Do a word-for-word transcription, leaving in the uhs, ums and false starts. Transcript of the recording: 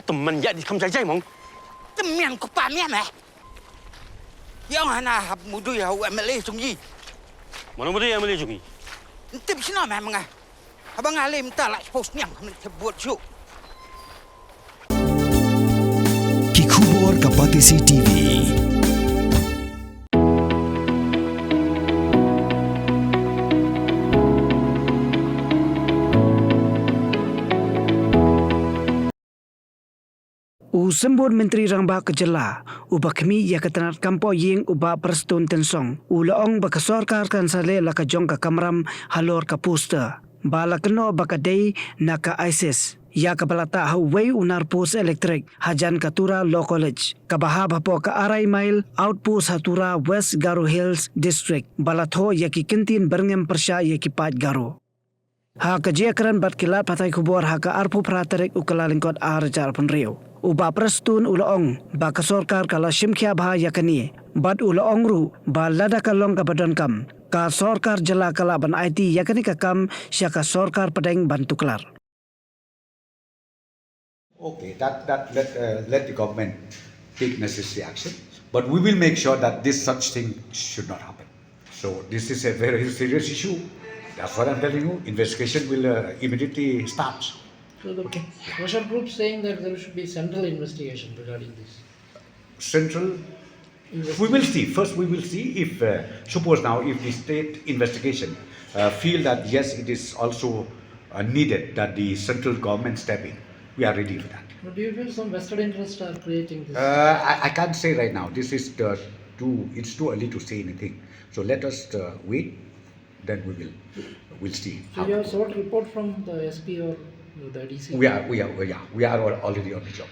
Tymmen ïa di kham jai jai mong. Tymmen ko pa mian eh. Ïa nga na hap mudui ha u M L A jong i. Mano mudui M L A jong i? Ntip sino meh menga. Haba nga lem ta la post niang khamne te buat ju. Ki khubor ka Batesi T V. U Symbud Myntri Rangbah ka Jylla, uba khmih ïa ka tnat kam poh ïing u Bah Prestone Tynsong, u la ong ba ka sorkar kan sa leh la ka jong ka kamram halor ka poster ba la kynnoh ba ka dei na ka ISIS, ïa kaba la tah ha uwei u nar post elektrik hajan ka Tura Law College, kaba hap hapoh ka arai mile outpost ha Tura, West Garo Hills District, ba la thoh ïa ki kyntien byrngem pyrshah ïa ki paid Garo. Ha ka jingïakren bad ki lad pathai khubor ha ka arphew phra tarik u Kyllalyngkot ar hajar arphew hynriew, u Bah Prestone u la ong ba ka sorkar ka la shim khia bha ïa kane, bad u la ong ruh ba lada ka long kaba donkam, ka sorkar jylla ka lah ban aiti ïa kane ka kam sha ka sorkar pdeng ban tuklar. Okay, that, that let, uh, let the government take necessary action. But we will make sure that this such thing should not happen. So this is a very serious issue. That's what I'm telling you. Investigation will, uh, immediately start. So the Okay. Pressure group saying that there should be central investigation regarding this. Central? Invest- We will see. First, we will see if, uh, suppose now, if the state investigation, uh, feel that yes, it is also, uh, needed that the central government step in. We are ready for that. But do you feel some vested interests are creating this? Uh, I, I can't say right now. This is the too, it's too early to say anything. So let us, uh, wait. Then we will, we'll see. So how you to have go. Sought report from the S P or the D C? We are, we are, yeah, we are al-, already on the job.